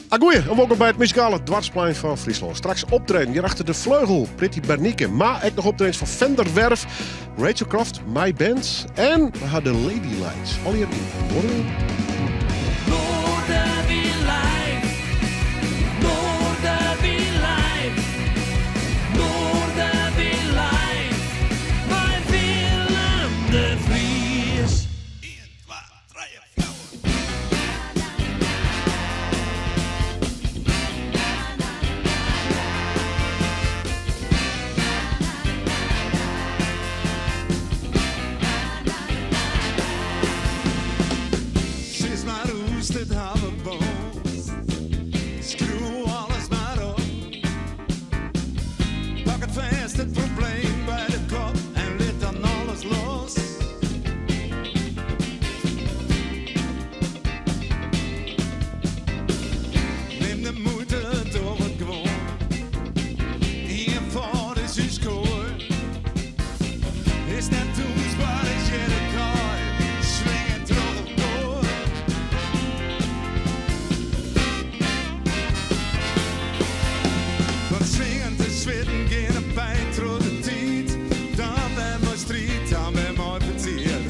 Agoeie en wolkom by it muzikale doarpsplein fan Fryslân. Straks optreden hjir achter de fleugel Pretty Bernieke, mar ek noch optredens fan Venderwerf, Rachel Croft, My Band en we ha de Lady Lights. Allegear yn Noardewyn. Noardewyn live, Noardewyn live, Noardewyn live, mei Willem de Vries. Sis mar hoe'tst it hawwe wolst, skriuw alles mar op. Pak it fêst it probleem by de kop en lit dan alles los. Nim de muoite, doch it gewoan. Ienfâld is ús koai. Is net dûnsber, is hjir de kaai. Swinge troch elkoar. Want swingend en switten geane by troch de tiid. Dan wer mei striid, dan wer mei petear.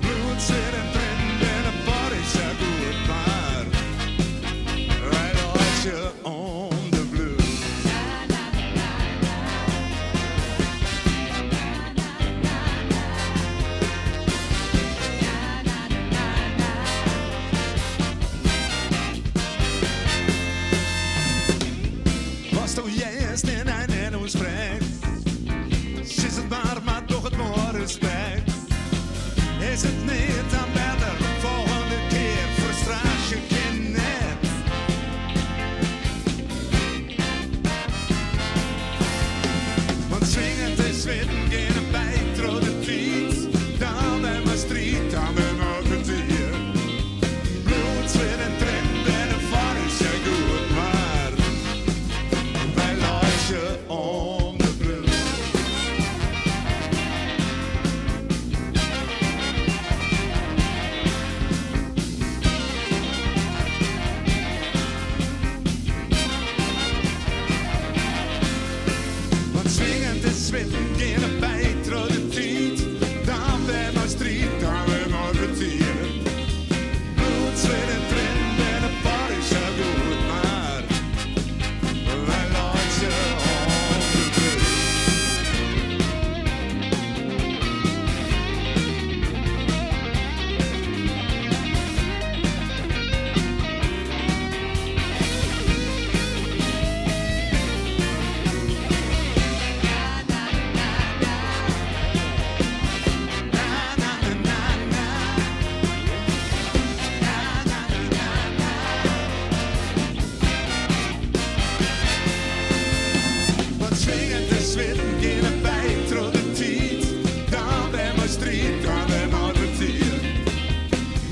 Bloed, swit en triennen binne foar ús sa goed, mar wy laitsje om de blues. Watsto hearst en hy net oansprekt. Sis it mar, mar doch it mei respekt. Is it neat, dan better folgjende kear. Frustraasje kin net. Want swingend en switten geane by troch de tiid. Dan wer mei striid, dan wer mei petear. Bloed, swit en triennen binne foar ús sa goed, mar wy laitsje om de blues. Want swingend en switten geane by troch de tiid. Dan wer mei striid, dan wer mei petear. Bloed, swit en triennen binne foar ús sa goed, mar wy laitsje om de blues. Want swingend en switten geane by troch de tiid. Dan wer mei striid, dan wer mei petear.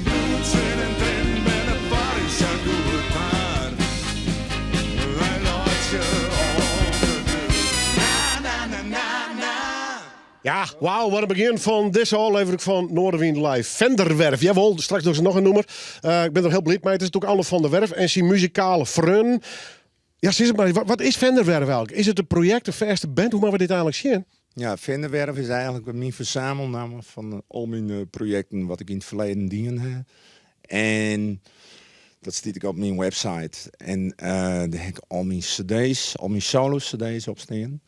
Bloed, swit en triennen binne foar ús sa goed, mar wy laitsje om de blues. Na na na na na. Ja, wauw, wat in begjin fan dizze ôflevering fan Noardewyn Live. Venderwerf, jawol, straks dogge se noch in nûmer. Ik bin der hiel bliid mei. It is natuerlik Anne van der Werf en syn muzikale freonen. Ja, sis it mar, wat is Venderwerf eigentlik? Is it in projekt, in fêste band? Hoe moatte we dit eigentlik sjen? Ja, Venderwerf is eigentlik myn fersamelnamme fan al myn projekten wat ik yn it ferleden dien ha. En dat stiet ek op myn website. En dêr ha ik al myn cd's, al myn solo cd's op stean.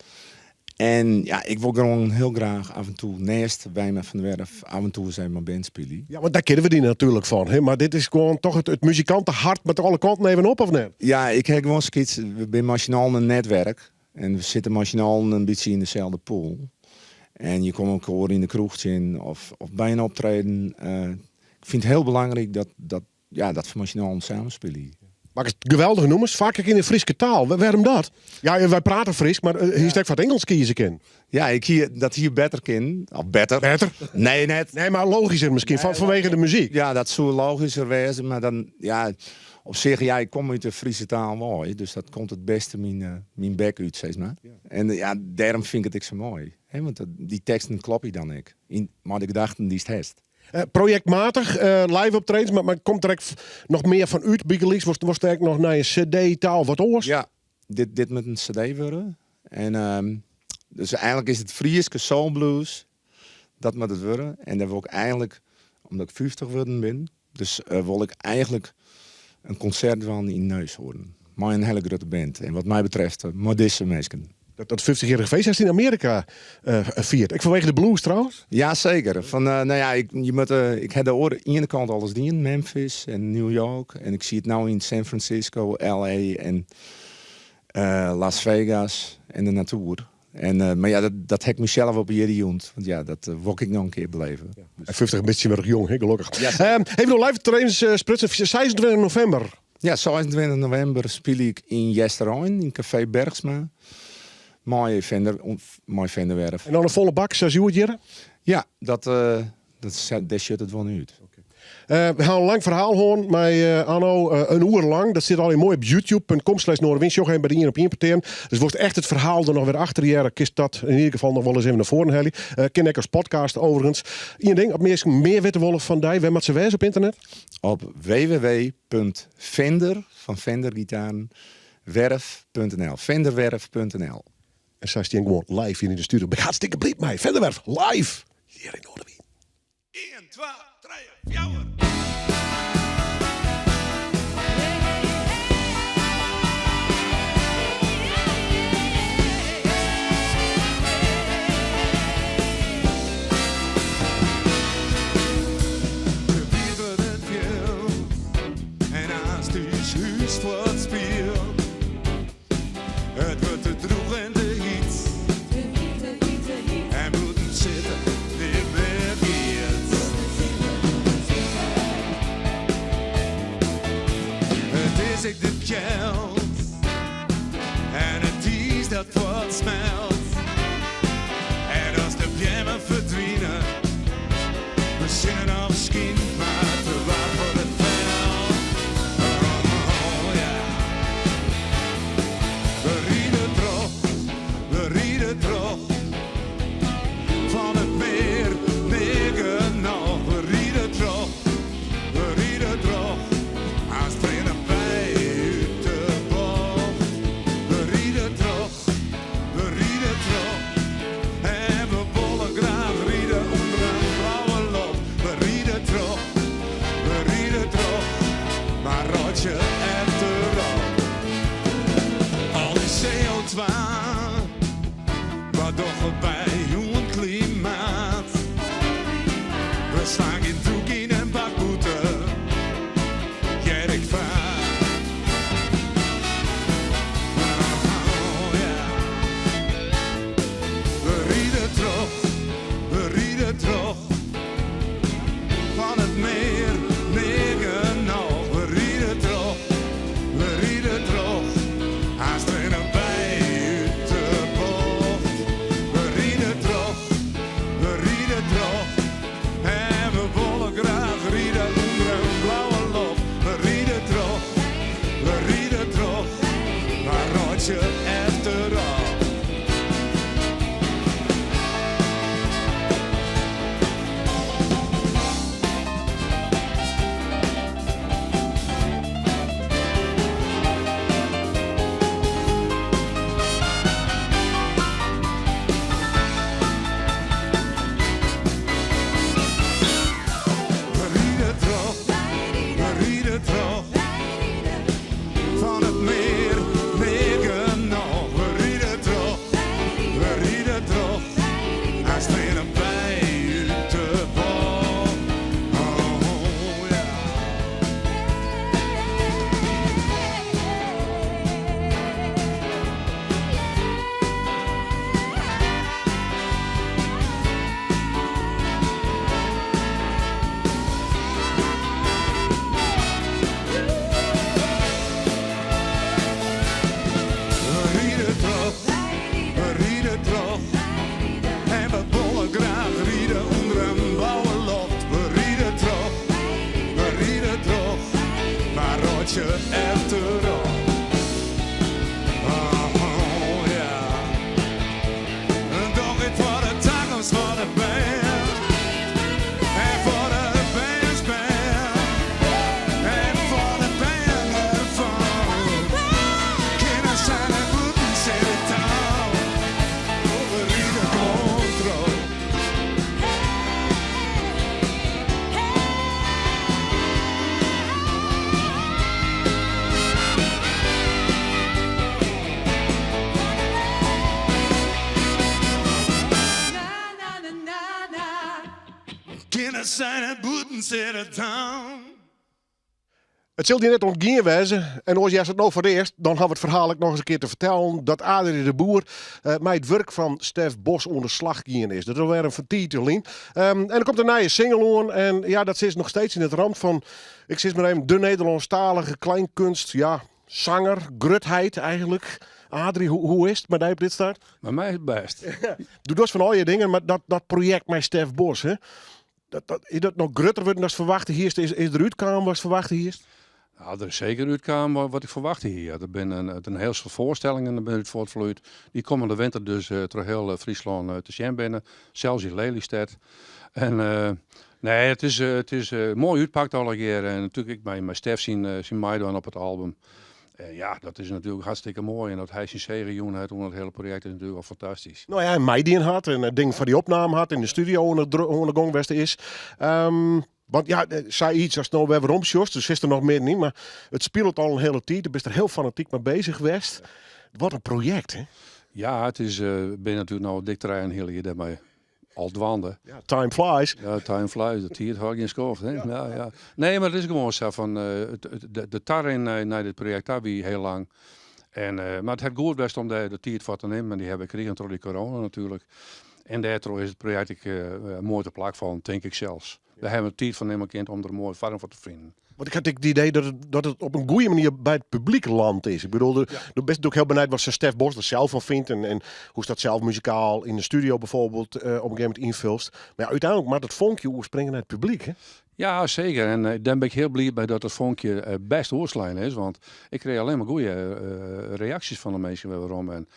En ja, ik wol gewoan hiel graach af en toe neist Wijma van der Werf af en toe ris even mei band spylje. Ja, want dêr kenne we dy natuerlik fan, hè? Mar dit is gewoan toch it muzikantehart moat alle kanten even op, of net? Ja, ik ha gewoan sayts, we binne mei syn allen in netwerk en we sitte mei syn allen in bytsje yn deselde pool. En je komme elkoar yn de kroech tsjin of by in optreden. Ik fyn it hiel belangryk dat ja, dat we mei syn allen samen spylje. Makkest geweldige nûmers, faak ek yn de Fryske taal. Wêrom dat? Ja, wy prate Frysk, mar hiest ek foar it Ingelsk kieze kinnen. Ja, ik hie, dat hie better kinnen. Of better. Better? Nee, net. Nee, mar logischer miskien, fanwege de muzyk. Ja, dat soe logischer wêze, mar dan, ja, op sich, ja, ik kom út de Fryske taal wei, dus dat komt it bêste myn bek út, sis mar. En ja, dêrom fyn ik it ek sa moai, hè, want dy teksten klopje dan ek, mei de gedachten dy'tst hast. Projektmatich, live optredens, mar komt der ek noch mear fan út? Bygelyks, wolst ek noch nei in CD ta of wat oars? Ja, dit moat in CD wurde. En dus eigenlik is it Fryske soul blues, dat moat it wurde. En dêr wol ik eigenlik, omdat ik 50 wurden bin, dus wol ik eigenlik in konsert dwaan yn Neushoorn. Mei in hiele grutte band. En wat my betreft mei dizze minsken. Dat 50-jierrige feest hast yn Amearika fierd. Ek fanwege de blues trouwens? Ja, seker. Fan, no ja, ik, je moat, ik ha de oare iene kant alris dien, Memphis en New York. En ik siet no yn San Francisco, LA en Las Vegas en de natoer. En, mar ja, dat ha ik mysels op 'e jierdei jûn. Want ja, dat wol ik noch in kear beleve. Ja. En 50 in bytsje wer jong, hè, gelokkich. Ja, seker. Even noch live optredens sprutsen, 26 novimber. Ja, 26 novimber spylje ik yn Easterein, yn Café Bergsma. Mei Venderwerf. En dan in folle bak, sa as hjoed hjir? Ja, dêr sjocht it wol út. We ha in lang ferhaal hân mei Anno, in oere lang. Dat stiet allegear moai op youtube.com/noardewyn. Sjoch even by de ien op ien petearen. Dus wolst echt it ferhaal der noch wer achter hearre, kinst dat yn ieder gefal noch wol ris even nei foaren helje. Kin ek as podcast overigens. Ien ding, as minsken mear witte wolle fan dy, wêr moatte se wêze op ynternet? Op www.fender, fan Fender gitaren, werf.nl. Venderwerf.nl. En sa stean gewoan live hjir yn de studio. Ben ik hartstikke bliid mei. Venderwerf, live! Hjir yn Noardewyn. Ien, twa, trije, fjouwer. De wiet wurdt it fjild en aanst ús hús fuortspield. It wurdt te drûch en te hyt. En bûten sitte net mear giet. It is ek de kjeld en it iis dat fuortsmelt. En as de beammen ferdwine, de sinne noch skynt, mar te waarm foar it feld. Oh ja. We ride troch, we ride troch. Fan it mear, mear genôch. We ride troch, we ride troch. Aanst rinne wy út de bocht. We ride troch, we ride troch. En we wolle graach ride ûnder in blauwe loft. We ride troch, we ride troch. Mar reitsje efterop. Al dy CO2, wat dogge wy oan it klimaat? We slaan gjin tûk yn in bak bûter, hear ik faak. Oh ja. We ride troch, we ride troch. Fan it mear, mear genôch. We ride troch, we ride troch. Aanst rinne wy út de bocht. We ride troch, we ride troch. En we wolle graach ride ûnder in blauwe loft. We ride troch, we ride troch. Mar reitsje efterop. We ride troch, we ride troch. Fan it mear, mear genôch. We ride troch, we ride troch. Aanst rinne wy út de bocht. Oh ja. We ride troch, we ride troch. En we wolle graach ride ûnder in blauwe loft. We ride troch, we ride troch. Mar reitsje efterop. Oh ja. Doch it foar de takomst fan de bern. En foar de Zijn het bûten sit it dan. It sil dy net ûntgien wêze, en oars hearst it no foar it earst, dan ha we it ferhaal ek noch ris in kear te fertellen dat Adrie de Boer mei it wurk fan Stef Bos oan de slach gien is. Dat is alwer in fan tiid lyn. En der komt in nije single oan en ja, dat is noch steeds yn it ramt fan, ik sis mar even, de Nederlânsktalige kleinkunst, ja, sanger, grutheid eigenlijk. Adrie, hoe is it mei dy op dit stuit? Mei my is it bêst. Do dochst fan al je dingen, mar dat projekt mei Stef Bos, hè? Dat, is dat noch grutter wurden as ferwachte hiest? Is der útkaam watst ferwachte hiest? Nou, der is seker útkaam wat ik ferwachte hie. Ja, der binne in hiel soad foarstellingen der binne út fuortfloeid. Dy kommende winter dus troch hiel Fryslân te sjen binne. Sels yn Lelystêd. En nee, it is moai útpakt allegear. En natuerlik ek mei Stef syn meidwaan op it album. En ja, dat is natuerlik hartstikke moai. En dat hy syn segen jûn hat oan it hiele projekt is natuerlik al fantastysk. No ja, en meidien hat en it ding foar dy opnaam hat, yn de studio oan de gong west is. Want ja, sayts ast no wer werom sjochst, do sitst der noch middenyn, mar it spilet al in hiele tiid, do bist der hiel fanatyk mei bezich west. Wat in projekt, hè? Ja, it is, bin natuerlik no dik trijenheal jier dêrmei al dwaande. Ja, time flies. Ja, time flies. De tiid hâldt gjin skoft. Hè? Ja. Ja, Nee, mar it is gewoan sa fan de tarin nei dit projekt ta wie hiel lang. En, mar it hat goed west om dêr de tiid foar te nimmen. En dy hawwe we krigen troch dy corona natuerlik. En dêrtroch is it projekt ek moai te plak fallen, tink ik sels. We hawwe der tiid foar nimme kind om der in moaie foarm foar te finen. Want ik ha it idee dat it op in goede manier by it publyk landt is. Ik bedoel, do bist natuerlik hiel benijd wat Stef Bos der sels fan fynt en hoe'tst dat sels muzikaal yn de studio bijvoorbeeld op in gegeven momint ynfulst. Mar ja, úteinlik moat it fonkje oerspringe nei it publyk. Hè? Ja, seker. En dêr bin ik hiel bliid by dat it fonkje bêst oerslein is. Want ik krij allinne mar goede reaksjes fan de minsken wer werom. En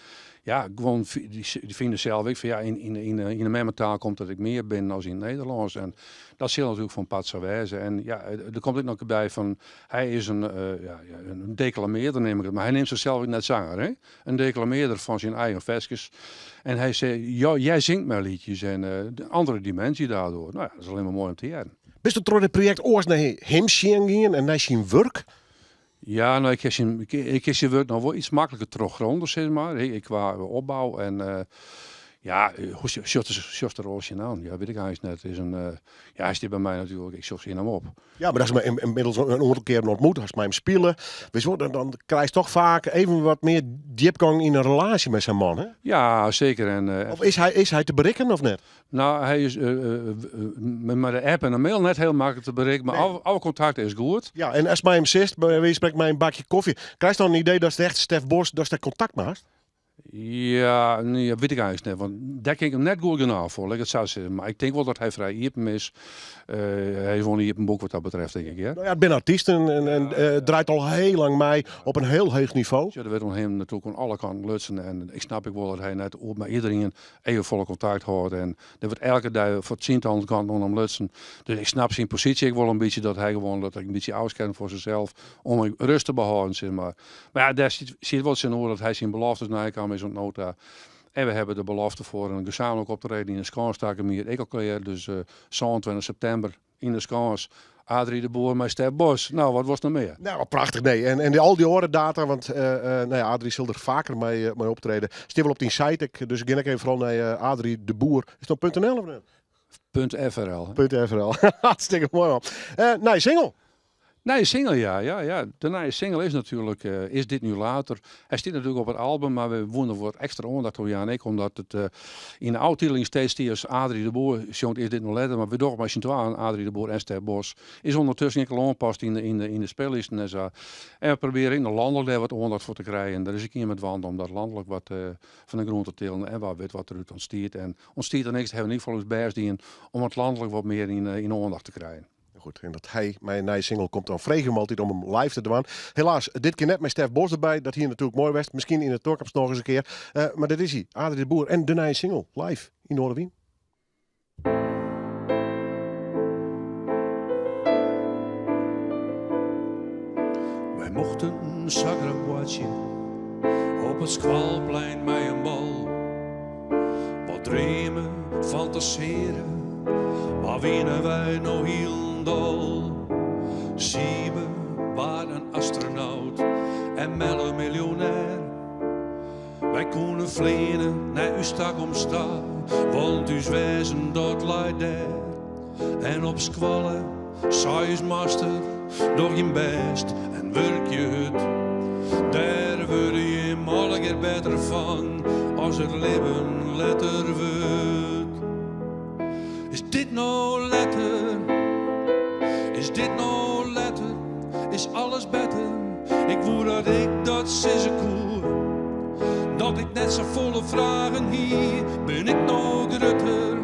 ja, gewoan, dy fine sels ek fan ja, yn de memmetaal komt dat ek mear binnen as yn it Nederlânsk. En dat sil natuerlik foar in part sa wêze. En ja, der komt ek noch by fan, hy is in, ja, in deklamearder neam ik it, mar hy nimt sichsels ek net sanger, hè? In deklamearder fan syn eigen ferskes. En hy sei, ja, jij zingt mijn liedjes en de andere dimensie daardoor. Nou ja, dat is allinne mar moai om te hearren. Bist troch dit projekt oars nei him sjen gien en nei syn wurk? Ja, no, ik kin syn, ik kin syn wurk noch wol iets makliker trochgrûnde, sis mar. Hè, kwa opbou en ja, hoe sjochst der oars tsjinoan? Ja, wit ik eins net. Is in, ja, hy stiet by my natuerlik, ik sjoch tsjin him op. Ja, mar ast him ynmiddels in oantal kearen ontmoet, hast mei him spile. Witst wol, dan krijst toch faak even wat mear djipgong yn in relaasje mei sa'n man, hè? Ja, seker. En, Of is hy te berikken of net? No, hy is mei de app en de mail net hiel maklik te berikken, mar alle kontakt is goed. Ja, en ast mei him sitst, by wijze van spreken mei in bakje kofje, krijst dan in idee datst echt Stef Bos, datst dêr kontakt mei hast? Ja, nee, wit ik eins net, want dêr kin ik him net goed genôch foar, lit ik it sa sizze. Mar ik tink wol dat hy frij iepen is. Hy is wol in iepen boek wat dat betreft, tink ik, hear. No ja, it binne artysten en draait al hiel lang mei op in hiel heech nivo. Sjoch, der wurdt oan him natuerlik oan alle kanten lutsen en ik snap ek wol dat hy net mei iderien even folle kontakt hâldt en der wurdt elke dei foar tsientallen kanten oan him lutsen. Dus ik snap syn posysje ek wol in bytsje, dat hy gewoan dat in bytsje ôfskermt foar sichsels om rêst te behâlden, sis mar. Mar ja, dêr stiet wol tsjinoer dat hy syn beloftes neikaam is oant no ta. En we hawwe de belofte foar in gesamentlik optreden yn de Skâns takom jier ek al klear. Dus 27 septimber yn de Skâns. Adrie de Boer mei Stef Bos. No, wat wolst noch mear? No, prachtich. Nee. En al dy oare data, want no ja, Adrie sil der faker mei optrede. Stiet wol op dyn site ek, dus gean ek even foaral nei Adrie de Boer. Is it no .nl of net? .frl. .frl. Hartstikke moai man. Nije single. Nije single, ja. Ja, ja. De nije single is natuerlik Is dit nu later? Hy stiet natuerlik op it album, mar we woene wat ekstra oandacht oan jaan ek, omdat it yn de ôftiteling steeds stie as Adrie de Boer sjongt Is dit nu letter, mar we dogge mei syn twaen, Adrie de Boer en Stef Bos. Is ûndertusken ek al oanpast yn de spillisten en sa. En we probearje ek noch lanlik dêr wat oandacht foar te krijen. Der is ek ien mei dwaande om dat lanlik wat fan de grûn te tillen en wa wit wat derút ûntstiet. En ûntstiet der niks, hawwe we yn ieder gefal ús bêst dien om it lanlik wat mear yn oandacht te krijen. Goed, en dat hy mei in nije single komt, dan freegje we him altyd om him live te dwaan. Helaas, dit kear net mei Stef Bos derby. Dat hie natuerlik moai west. Miskien yn de takomst noch ris in kear. Mar dit is hy, Adrie de Boer en de nije single live yn Noardewyn. Wy mochten sa graach boartsje op it skoalplein mei in bal. Wat dreame, fantaseare, mar wiene wy no hielendal? Siebe waard in astronaut en Melle miljonêr. Wy koene fleane nei ús takomst ta, want ús wêzen dat lei dêr. En op skoalle sei ús master, doch jim bêst en wurkje hurd. Dêr wurde jim allegear better fan as it libben letter wurdt. Is dit no letter? Is dit no letter? Is alles better? Ik woe dat ik dat sizze koe. Dat ik net safolle fragen hie. Bin ik no grutter?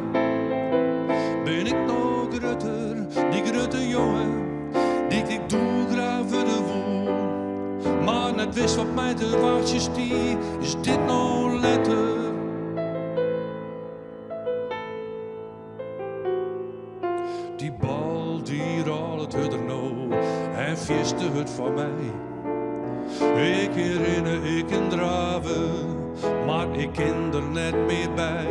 Bin ik no grutter? Dy grutte jonge dy't ik doe graach wurde woe. Mar net wist wat my te wachtsjen stie. Is dit no letter? Dy bal dy rôlet hurder no en fierste hurd foar my. Ik kin rinne, ik kin drave, mar ik kin der net mear by.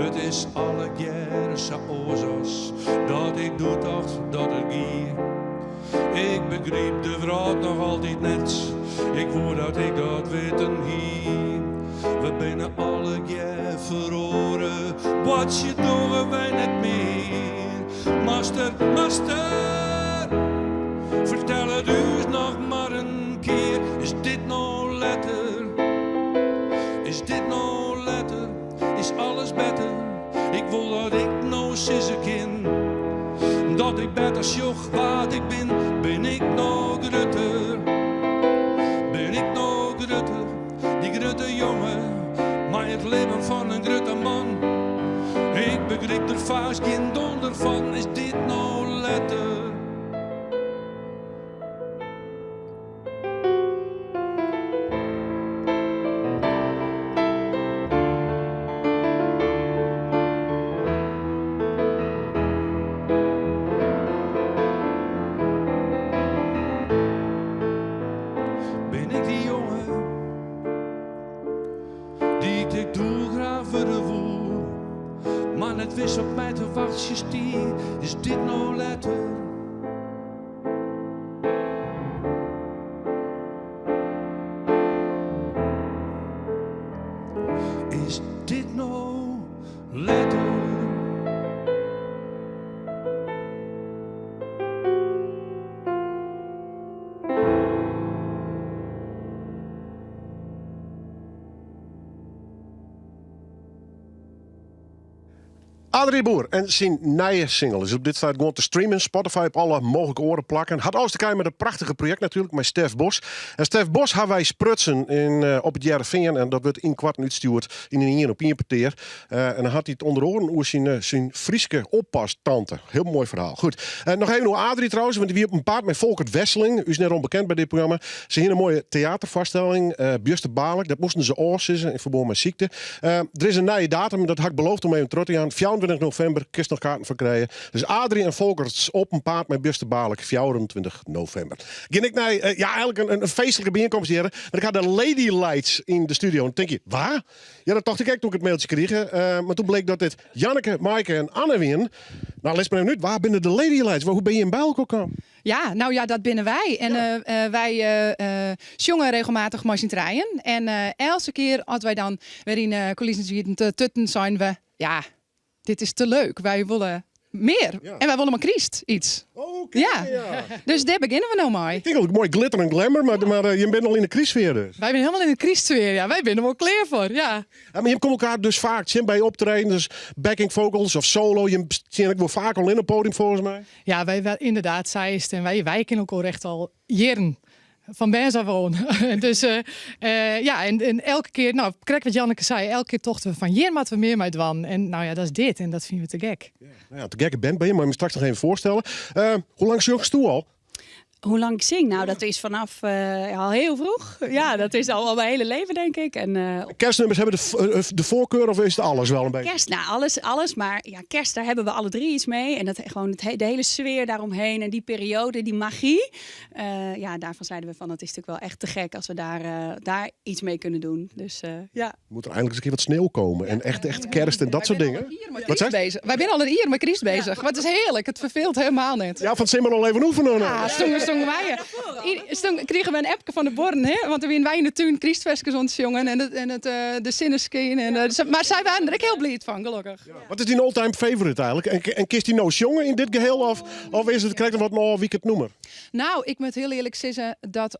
It is allegearre sa oars as dat ik doe tocht dat it gie. Ik begryp de wrâld noch altyd net, ik woe dat ik dat witten hie. We binne allegear feroare, boartsje dogge wy net mear. Master, master, fertel it ús noch mar in kear. Is dit no letter? Is dit no letter? Is alles better? Ik wol dat ik no sizze kin dat ik better sjoch wa't ik bin. Bin ik no grutter? Bin ik no grutter? Dy grutte jonge mei it libben fan in grutte man. Ik begryp der faaks gjin donder fan. Is dit no letter? Bin ik dy jonge dy't ik doe graach wurde woe, mar net wist wat my te wachtsjen stie? Is dit no letter? Is dit no letter? Adrie Boer en syn nije single is op dit stuit gewoan te streamen. Spotify op alle mooglike oare plakken. Hat alles te krijen mei dat prachtige projekt natuerlik, mei Stef Bos. En Stef Bos ha wy sprutsen yn, eh, op it Hearrenfean en dat wurdt ynkoarten útstjoerd yn in ien op ien petear. Eh, en dan hat hy it ûnder oaren oer syn, eh, syn Fryske oppastante. Hiel moai ferhaal. Goed. Noch even oer Adrie trouwens, want dy wie op 'en paad mei Folkert Wesseling, ús net ûnbekend by dit programma. Se hiene in moaie teaterfoarstelling, Bjusterbaarlik. Dat moasten se ôfsizze yn ferbân mei sykte. Der is in nije datum, dat ha ik beloofd om even troch te jaan. 24 novimber kinst noch kaarten foar krije. Dus Adrie en Folkert op 'en paad mei Bjusterbaarlik, 24 novimber. Gean ik nei, ja, eigenlik in feestlike byienkomst hjir. Want ik ha de Lady Lights yn de studio. En dan tink je, wa? Ja, dat tocht ik ek toen ik it mailtsje krige. Mar toen bleek dat dit Janneke, Maaike en Anne wienen. Nou, lis mar even út, wa binne de Lady Lights? Hoe binne jim by elkoar kaam? Ja, nou ja, dat binne wy. En wy sjonge regelmatich mei syn trijen. En eltse kear as wy dan wer yn de coulissen sieten te tutten, seinen we, ja, dit is te leuk. Wy wolle mear. En wy wolle mei kryst iets. Oké, Ja. ja. Dus dêr begjinne we no mei. Ik tink al, moai glitter en glamour, mar jim binne al yn de krystsfear dus. Wy binne helemaal yn de krystsfear, ja. Wy binne der wol klear foar, ja. Ja, mar jim komme elkoar dus faak tsjin by optredens, backing vocals of solo. Jim stean ek wol faak al yn it podium folgens my. Ja, wy, wy ynderdaad seist en wy, wy kenne elkoar echt al jierren. Fan bern af oan. Dus ja, en elke kear, no, krekt wat Janneke sei, elke kear tochten we fan hjir moatte we mear mei dwaan. En no ja, dat is dit en dat fine we te gek. Ja, nou ja, te gekke band binne jim, moat ik my straks noch even foarstelle. Hoe lang sjongst do al? Hoe lang ik zing? Nou, dat is vanaf al heel vroeg. Ja, dat is al mijn hele leven, denk ik. En Kerstnummers hebben de voorkeur of is het alles wel een beetje? Kerst, nou, alles, alles. Maar ja, kerst, daar hebben we alle drie iets mee. En dat, gewoon de hele sfeer daaromheen en die periode, die magie. Ja, daarvan zeiden we van, dat is natuurlijk wel echt te gek als we daar iets mee kunnen doen. Dus ja. Moet er eindelijk eens een keer wat sneeuw komen en echt kerst en dat Wij soort binne dingen. al een jier mei Wat kryst zei bezich. Wy binne al in jier mei kryst bezich. Wat is hearlik, it ferfeelt helemaal net. Ja, fan it simmer al even oefenen. Ja, Toen wij, toen krigen we in appke fan de buorren, hè? Want toen wiene wy yn de tún krystferskes oan it sjongen en, het, en het, de sinne skeen. En, mar sy wiene der ek hiel bliid fan, gelokkich. Ja. Wat is dyn all-time favorite eigentlik? En kinst dy no sjonge yn dit geheel of is it krekt wat in ôfwikend nûmer? Nou, ik moat hiel earlik sizze dat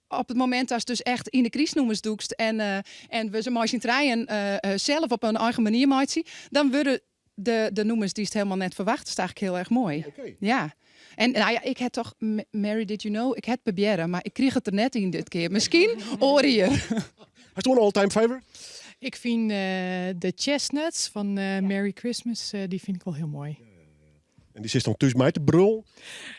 op it momint datst dus echt yn de krystnûmers dûkst en, en we se mei syn trijen sels op in eigen manier meitsje, dan wurde de nûmers dy'tst hielendal net ferwachtest eigentlik hiel erch moai. Ja. En nou ja, ik ha toch Mary Did You Know, ik ha it probearre, mar ik krige it der net yn dit kear. Miskien oar jier. Hast do in all-time favorite? Ik fyn de Chestnuts fan Merry Christmas, dy fyn ik wol hiel moai. En dy sitst dan thús mei te brullen?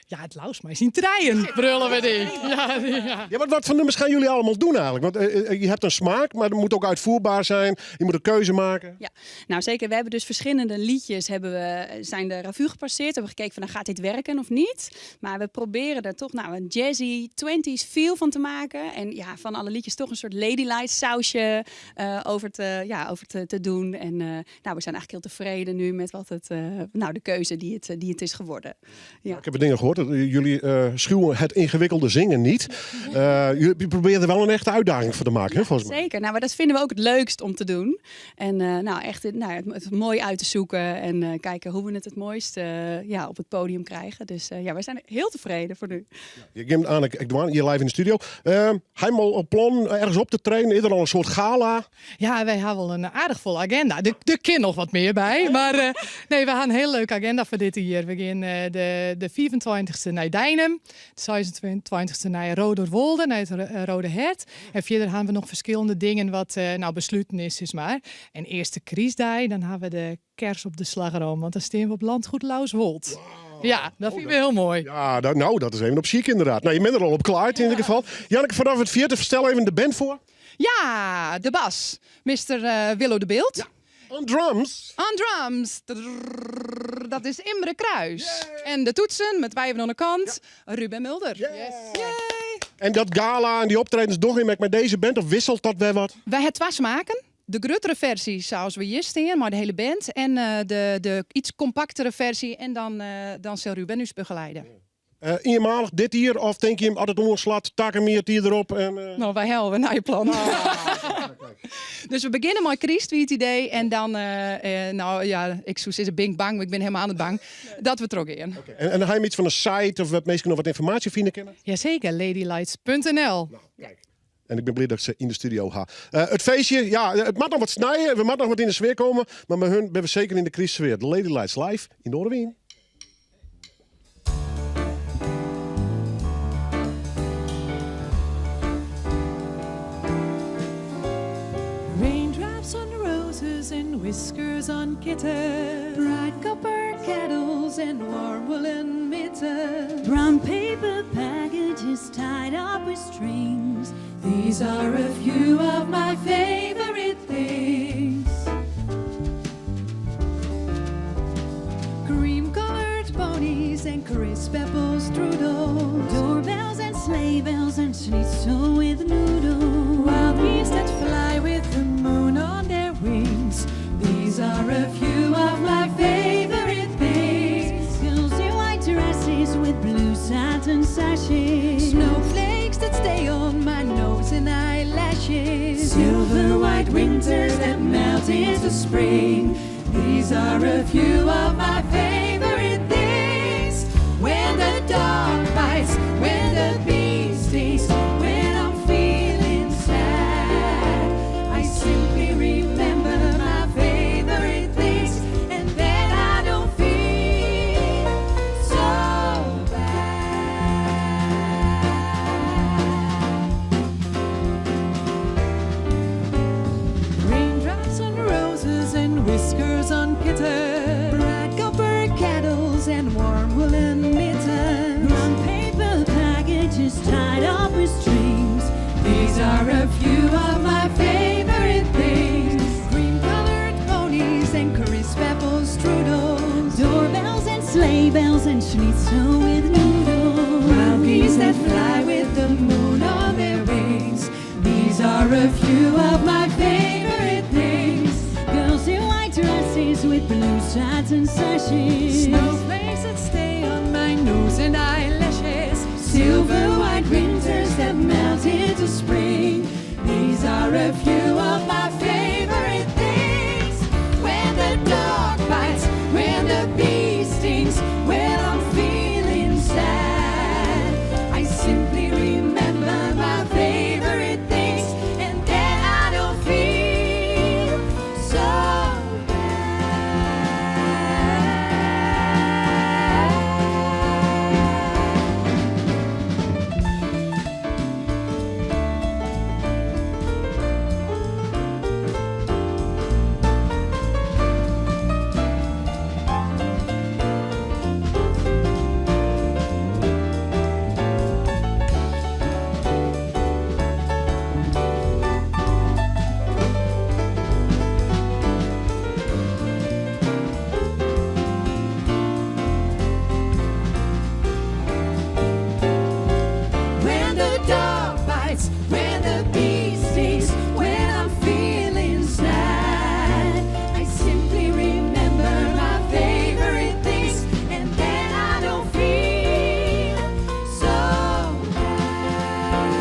Ja, it leafst mei syn trijen brulle we dy. Ja, ja. Ja, wat voor nummers gaan jullie allemaal doen eigenlijk? Want je hebt een smaak, maar het moet ook uitvoerbaar zijn. Je moet een keuze maken. Ja, nou zeker. We hebben dus verschillende liedjes hebben we, zijn de revue gepasseerd. We hebben gekeken van, nou, gaat dit werken of niet? Maar we proberen er toch nou, een jazzy 20s feel van te maken. En ja, van alle liedjes toch een soort Ladylights sausje over te, ja, over te doen. En nou, we zijn eigenlijk heel tevreden nu met wat het, nou, de keuze die het is geworden. Ja. Ik heb dingen gehoord dat jullie schuwen het ingewikkelde zingen niet. Jullie proberen er wel een echte uitdaging voor te maken, hè, volgens mij. Zeker, nou, maar dat vinden we ook het leukst om te doen. En nou, echt, nou, het mooi uit te zoeken en kijken hoe we het het mooiste ja, op het podium krijgen. Dus ja, wij zijn heel tevreden voor nu. Ja, je geeft aan, ik doe aan, hier live in de studio. Helemaal op plan ergens op te trainen? Is er al een soort gala? Ja, wij hebben wel een aardig volle agenda. Er kan nog wat meer bij. Maar nee, we hebben een heel leuke agenda voor dit jaar. We gaan de 24e naar Deinum, de 26e naar Roderwolde, naar het Rode Hert. En verder hebben we nog verschillende dingen wat nou besluiten is, is maar. En eerste kerstdag, dan hebben we de kers op de slagroom, want dan staan we op landgoed Lauswold. Wow. Ja, dat vind ik heel mooi. Ja, dat, nou, dat is even op chic inderdaad. Nou, je bent er al op klaar in ieder geval. Janneke, vanaf het vierde, vertel even de band voor. Ja, de bas. Mr. Willo de Beeld. Ja. On drums. On drums. Trrr, dat is Imre Kruis. Yay. En de toetsen, met wij even aan de kant, ja. Ruben Mulder. Yes. Yay. En dat gala en die optredens doch in met deze band, of wisselt dat weer wat? Wij het twee smaken. De grotere versie zoals we hier staan, maar de hele band. En de iets compactere versie en dan zal Ruben u begeleiden. Eenmalig dit hier, of denk je hem altijd omslaat, takken meer het hier erop? En, Nou, wij helpen naar je plan. Ah, Dus we beginnen met Christ, wie het idee. En dan, nou ja, ik zoek ze bing bang, maar ik ben helemaal aan het bang, dat we trok in. Okay. En dan heb je iets van een site of wat mensen nog wat informatie vinden kunnen? Jazeker, ladylights punt N L. Nou, kijk. En ik ben blij dat ik ze in de studio ga. Het feestje, ja, het mag nog wat snijden, we mag nog wat in de sfeer komen. Maar met hun ben we zeker in de crisissfeer. De Ladylights live in Noardewyn. Raindrops on roses and whiskers on kittens, bright copper kettles and warm woolen mittens, brown paper packages tied up with strings. These are a few of my favorite things. Cream-colored ponies and crisp apple strudels, doorbells and sleigh bells and schnitzel with noodles, wild geese that fly with the moon on their wings. These are a few of my favorite things. Girls in white dresses with blue satin sashes, snowflakes that stay on my nose and eyelashes, silver white winters that melt into spring. These are a few of my favorite things. When the dog bites, when the bee stings, when I'm feeling sad, I simply remember my favorite things, and then I don't feel so bad. Raindrops on roses and whiskers on kittens, bright copper kettles and warm woolen mittens, brown paper packages tied up with strings. These are a few of my favorite things. Cream-colored ponies and crisp apple strudels, doorbells and sleigh bells and schnitzel with noodles, wild geese that fly with the moon on their wings. These are a few of my favorite things. Girls in white dresses with blue satin sashes, snowflakes that stay on my nose and eyelashes, bites, when the bee stings, when I'm feeling sad, I simply remember my favorite things, and then I don't feel so bad.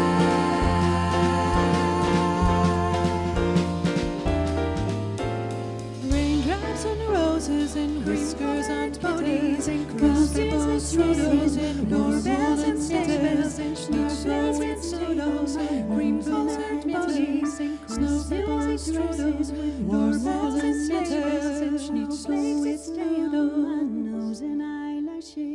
Raindrops on roses and whiskers on ponies and crosses and roses and doorbells and sleigh bells and snowballs and snows, rainbows and ponies and snowballs and roses, doorbells and sleigh bells and snowballs and my nose and eyelashes.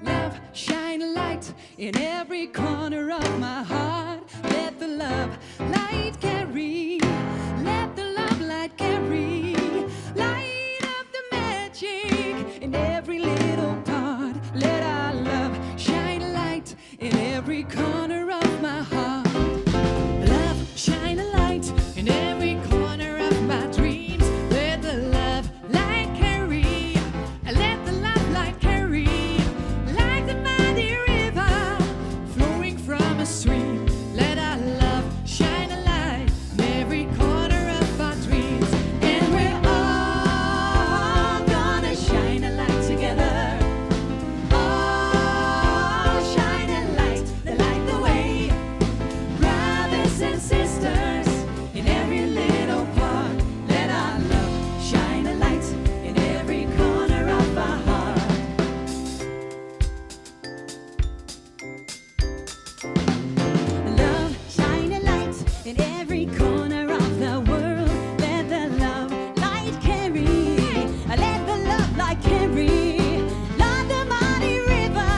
Love, shine a light in every corner of my heart. Let the love light carry. Let the love light carry. Light up the magic in every little part. Let our love shine a light in every corner of my heart. Love, shine a light in every corner of my dreams. Let the love light carry. Let the love light carry. Like the mighty river flowing from a stream. Let our love shine a light in every corner of our dreams. And we're all gonna shine a light together. All shine a light that light the way. Brothers and sisters in every little part. Let our love shine a light in every corner of our heart. Love, shine a light in every corner of the world. Let the love light carry. Let the love light carry. Like the mighty river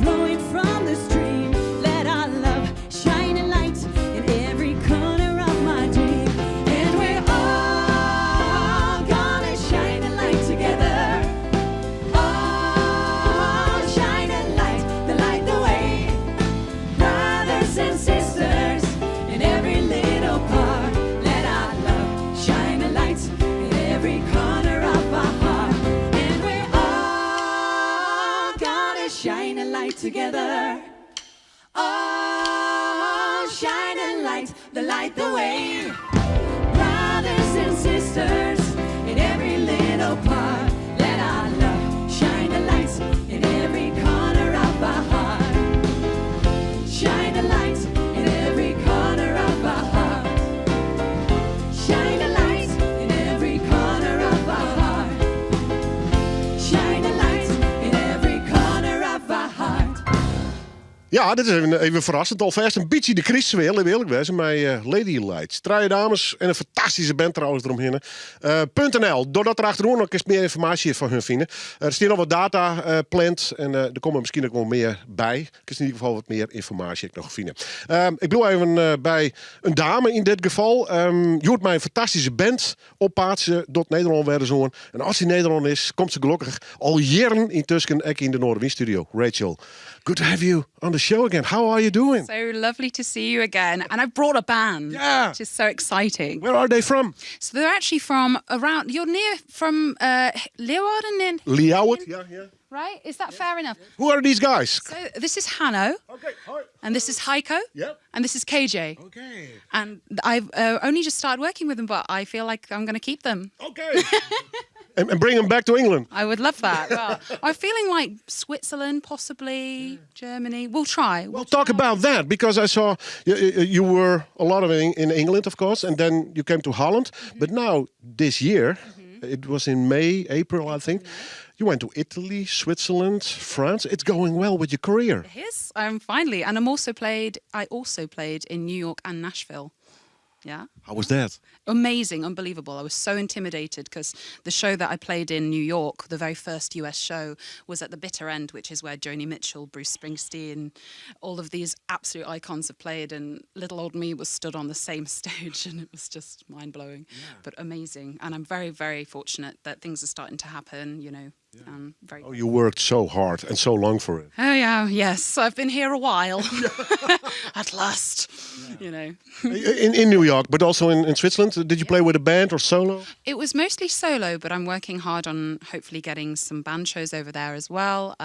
flowing from the stream. Let our love shine a light in every corner of my dream. And we're all gonna shine a light together. All shine a light that light the way. Brothers and sisters in every little part. Let our love shine a light in every corner of our heart. And we're all gonna shine a light together. All shine a light that light the way. Brothers and sisters in every little part. Let our love shine a light in every corner of our heart. Shine a light in every corner of our heart. Shine a light in every corner of our heart. Shine a light in every corner of our heart. Ja, dit is even ferrassend. Alfêst in bytsje de krystsfear, lit earlik wêze, mei Lady Lights. Trije dames en in fantastyske band trouwens deromhinne. .nl, doordat er achteroan noch eens mear ynformaasje fan harren fine. Der steane noch wat data pland en der komme miskien ek wol mear by. Kinst yn ieder gefal wat mear ynformaasje ek noch fine. Ik bliuw even by in dame yn dit gefal. Hjoed mei in fantastyske band op paad. Se docht Nederlân wer ris oan. En as se yn Nederlân is, komt se gelokkich al jierren yntusken ek yn de Noardewyn Studio. Rachel, good to have you on the show again. How are you doing? So lovely to see you again. And I've brought a band, which is so exciting. Where are they from? So they're actually from around, you're near from Leeuwarden in, Ljouwert? Yeah. Right? Is that fair enough? Who are these guys? So this is Hanno. Okay, hi. And this is Heiko. And this is KJ. And I've only just started working with them, but I feel like I'm going to keep them. Okay. And bring them back to England. I would love that. Well, I'm feeling like Switzerland, possibly Germany. We'll try. Well, talk about that, because I saw you were a lot of in England, of course, and then you came to Holland. But now this year, it was in May, April, I think, you went to Italy, Switzerland, France. It's going well with your career. It is. I'm finally, and I'm also played. I also played in New York and Nashville. Yeah. How was that? Amazing, unbelievable. I was so intimidated because the show that I played in New York, the very first US show, was at the Bitter End, which is where Joni Mitchell, Bruce Springsteen, all of these absolute icons have played. And little old me was stood on the same stage, and it was just mind blowing, but amazing. And I'm very, very fortunate that things are starting to happen. Very Oh, you worked so hard and so long for it. Oh yeah, yes. I've been here a while. At last, you know. In New York, but also in Switzerland. Did you play with a band or solo? It was mostly solo, but I'm working hard on hopefully getting some band shows over there as well.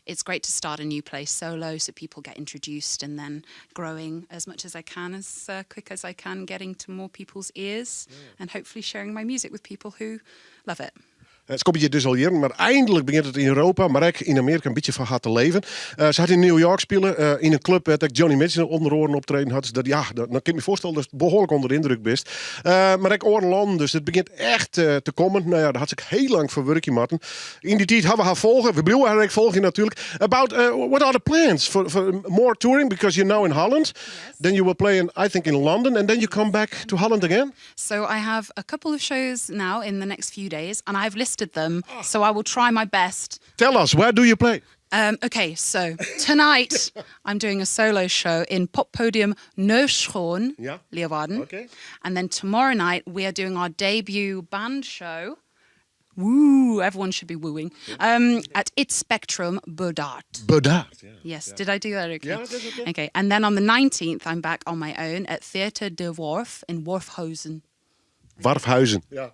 It's great to start a new place solo, so people get introduced and then growing as much as I can, as quick as I can, getting to more people's ears and hopefully sharing my music with people who love it. It komt hjir dus al jierren, mar einlik begjint it yn Europa, mar ek yn Amearika in bytsje foar har te leven. Se hat yn New York spile, yn in klup wêr't ek Joni Mitchell ûnder oaren optreden hat. Dus dat, ja, dat, dan kin ik my foarstelle datst behoarlik ûnder de yndruk bist. Mar ek oare lannen, dus it begjint echt te kommen. No ja, dêr hat se ek hiel lang foar wurkje moatten. Yn dy tiid hawwe we har folge, we bliuwe har ek folgjen natuerlik. About, what are the plans for more touring? Because you're now in Holland, then you will play in, I think, in London, and then you come back to Holland again? So I have a couple of shows now in the next few days, and I've listed them, so I will try my best. Tell us, where do you play? Okay, so tonight I'm doing a solo show in Poppodium Neushoorn, Leeuwarden. And then tomorrow night we are doing our debut band show. Woo, everyone should be wooing. At It Spectrum Burdaard. Burdaard, yeah. Yes, did I do that okay? Yeah, that's okay. Okay, and then on the 19th I'm back on my own at Theater de Warf in Warfhuizen. Warfhuizen. Yeah.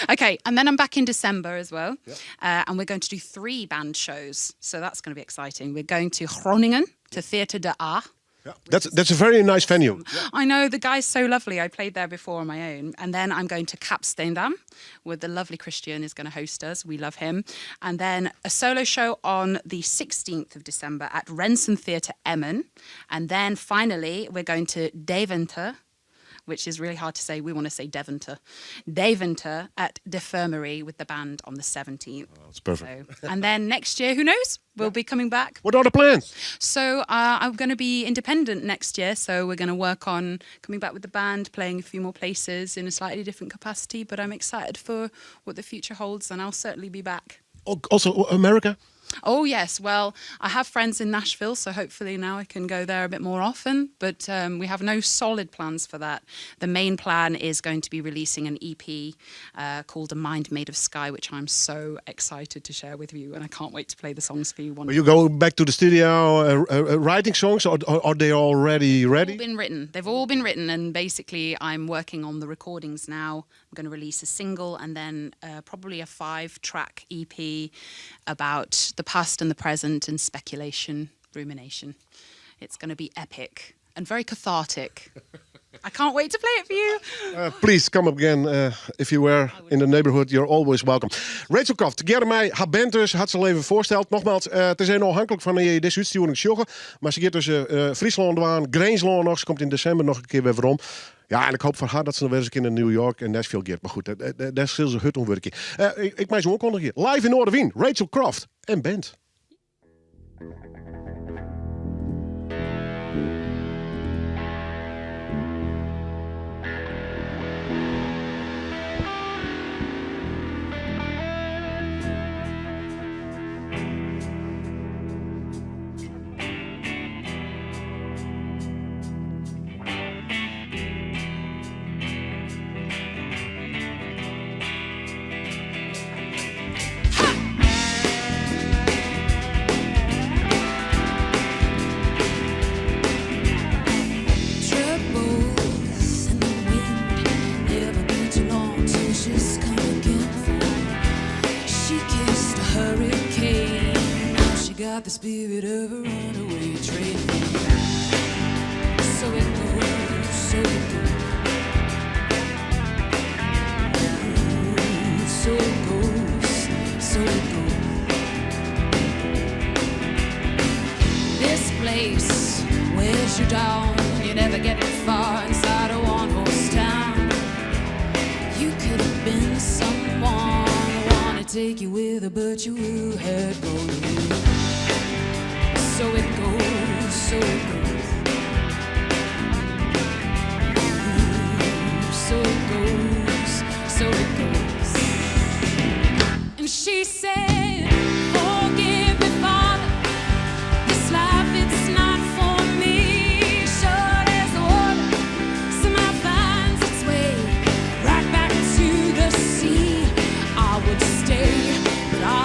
Okay, and then I'm back in December as well. And we're going to do 3 band shows, so that's going to be exciting. We're going to Groningen, to Theater de Aa. Yeah. That's a very nice venue. I know, the guy's so lovely. I played there before on my own. And then I'm going to Cap Steendam, where the lovely Christian is going to host us. We love him. And then a solo show on the 16th of December at Rensen Theatre Emmen. And then finally, we're going to Deventer, which is really hard to say. We want to say Deventer. Deventer at De Firmery with the band on the 17th. Oh, that's perfect. And then next year, who knows? We'll be coming back. What are the plans? So I'm going to be independent next year. So we're going to work on coming back with the band, playing a few more places in a slightly different capacity. But I'm excited for what the future holds, and I'll certainly be back. Also, America? Oh, yes. Well, I have friends in Nashville, so hopefully now I can go there a bit more often. But we have no solid plans for that. The main plan is going to be releasing an EP called A Mind Made of Sky, which I'm so excited to share with you. And I can't wait to play the songs for you. One Will you go back to the studio writing songs, or are they already They've ready? all been written. They've all been written. And basically I'm working on the recordings now. I'm going to release a single and then probably a 5-track EP about the past and the present and speculation, rumination. It's going to be epic and very cathartic. I can't wait to play it for you. Please come up again if you were in the neighborhood. You're always welcome. Rachel Croft, tegearre mei har band dus, hat se al even foarsteld. Nogmaals, it is even ôfhinklik fan je dizze útstjoering sjogge. Mar se giet dus Fryslân dwaan, Grinslân noch. Se komt yn desimber noch in kear wer werom. Ja, en ik hoop foar har dat se noch wer ris in kear nei New York en Nashville giet. Mar goed, dêr sil se hurd oan wurkje. Ik mei se oankondigje. Live yn Noardewyn, Rachel Croft en band. Troubles in the wind never been too long till she's come again for. She kissed a hurricane. Now she got the spirit of a runaway train. So it goes, so it goes. Ooh, so it goes, so it goes. This place wears you down. You never get far inside a one-horse town. You could have been someone wanna take you with her, but you had gone away. So it goes, so it goes. Ooh, so it goes, so it goes. And she said, Forgive me, Father. This life, it's not for me. Sure as the water somehow finds its way right back to the sea. I would stay, but I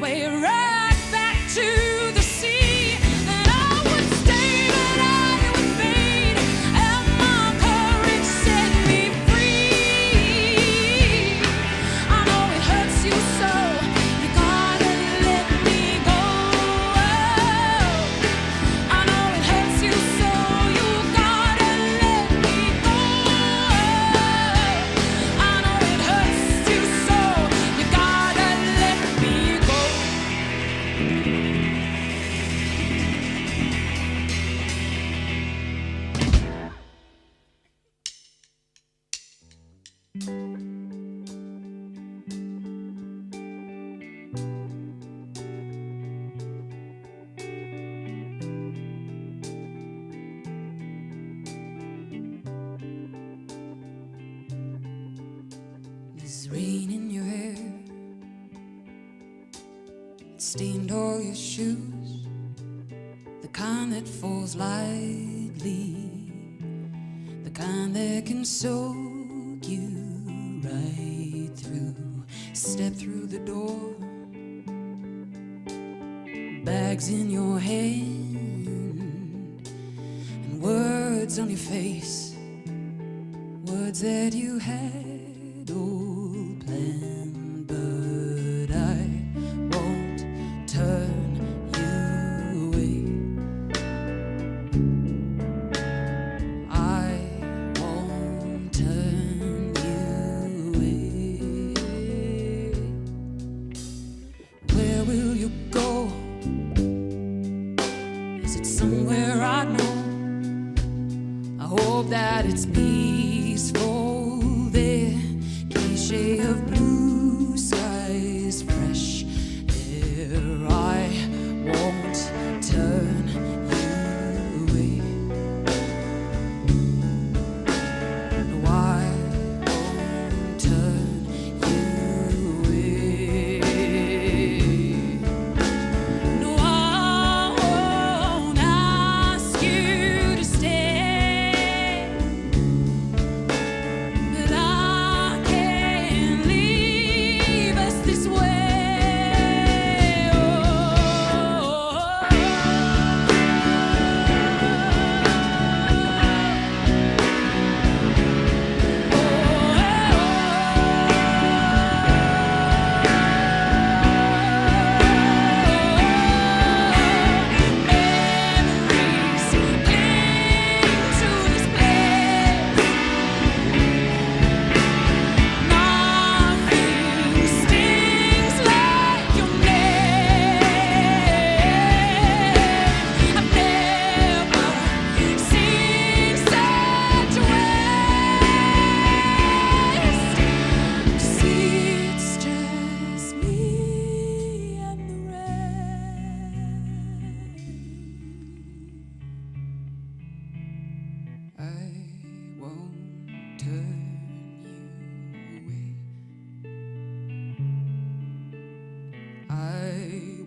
way right back to the sea. And I would stay, but I would fade, and my courage set me free. I know it hurts you so. You gotta let me go. I know it hurts you so. You gotta let me go. I know it hurts you so. You gotta let me go. There's rain in your hair. It stained all your shoes. The kind that falls lightly. The kind that can soak you right through. Step through the door. Bags in your hand. And words on your face. Words that you had all planned, but I won't turn you away. I won't turn you away. Where will you go? Is it somewhere I know? I hope that it's peaceful there. Cliche of blue skies, fresh air. I won't turn you away. No, I won't turn you away. No, I won't ask you to stay, but I can't leave us this way. Oh. Memories cling to this place. Nothing stings like your name. I've never seen such waste. See, it's just me and the rain. I won't turn you away. I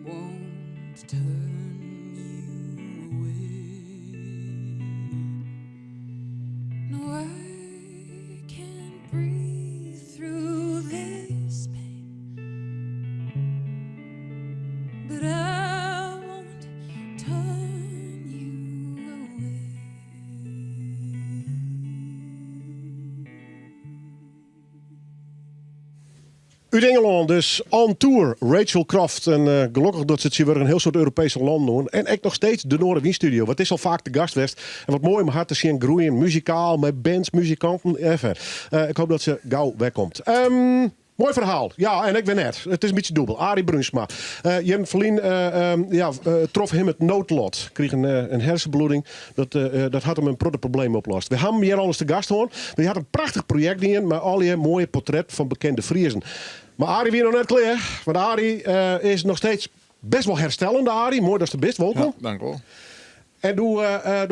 won't turn you away. No, I can't breathe through this pain, but I won't turn you away. Uit Engeland dus on tour. Rachel Croft. En gelokkich dat se it wer in hiel soad Europeeske lannen dogge. En ek noch steeds de Noardewyn Studio. Wat is al faak te gast west. En wat moai om har te sjen groeien. Muzikaal, mei bands, muzikanten. Even. Ik hoopje dat se gau werkomt. Moai ferhaal. Ja, en ik bin net. It is in bytsje dûbel. Arie Brunsma. Jim Verlien ja, trof him it noodlot. Krige in hersenbloeding. Dat hat him in protte probleem oplost. We hawwe him hjir alris te gast hân. Hy hat in prachtich projekt dien mei allegear moaie portretten fan bekende Friezen. Mar Arie wie noch net klear. Want Arie is noch steeds best wol herstellende, Arie. Moai datst der bist, wolkom. Ja, tankewol. En do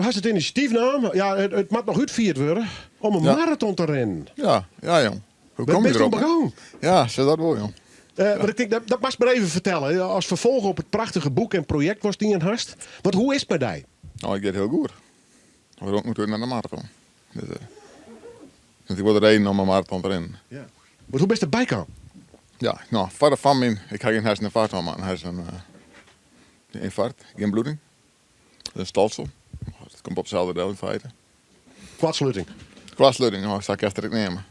hast it inisjatyf naam. Ja, it moat noch útfierd wurde om in maraton te rinnen. Ja, jong. Hoe Wêr kom je bist derop? oan begûn? Ja, sa dat wol, jong. Mar ik tink, dat moatst mar even fertelle. As ferfolch op it prachtige boek en projekt watst dien hast. Want hoe is it mei dy? No, it giet hiel goed. We rinne natuerlik nei de maraton. Dus ik wol de reden om in maraton te rinnen. Ja. Mar hoe bist derby kaam? Ja, no, foar de fan myn, ik ha gjin herseninfarkt hân, mar in herseninfarkt, gjin bloeding. In stolsel. Dat komt op itselde del yn feite. Koartsluting. Koartsluting, no, sa kinst it ek neame.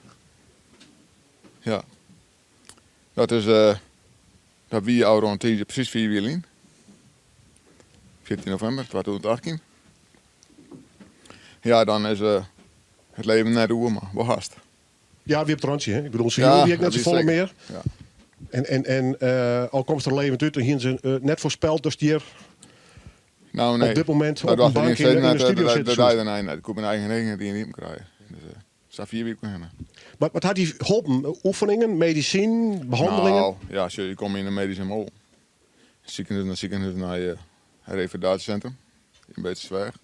Ja. Dat is, uh, dat wie ôfrûne tiisdei presys 5 jier lyn. 14 novimber 2018. Ja, dan is uh, it leven net oer, mar wol hast. Ja, wie op it rantsje, hè? Ik bedoel, se ja, wie ek net safolle mear. Ja. En al komst der levend út, dan hiene se net foarspeld datst hjir Nou, nee. op dit momint Dat op in was bank yn de studio Dat sitte dat soest. nee, nee, ik koe myn eigen eagen net iepen krije. Dus, sa fier wie ik hinne. Mar wat hat dy holpen? Oefeningen, medisinen, behannelingen? Nou, ja, sjoch, je komme yn de medyske mol. Sikehûs nei sikehûs nei it revalidatiesintrum yn Beetstersweach.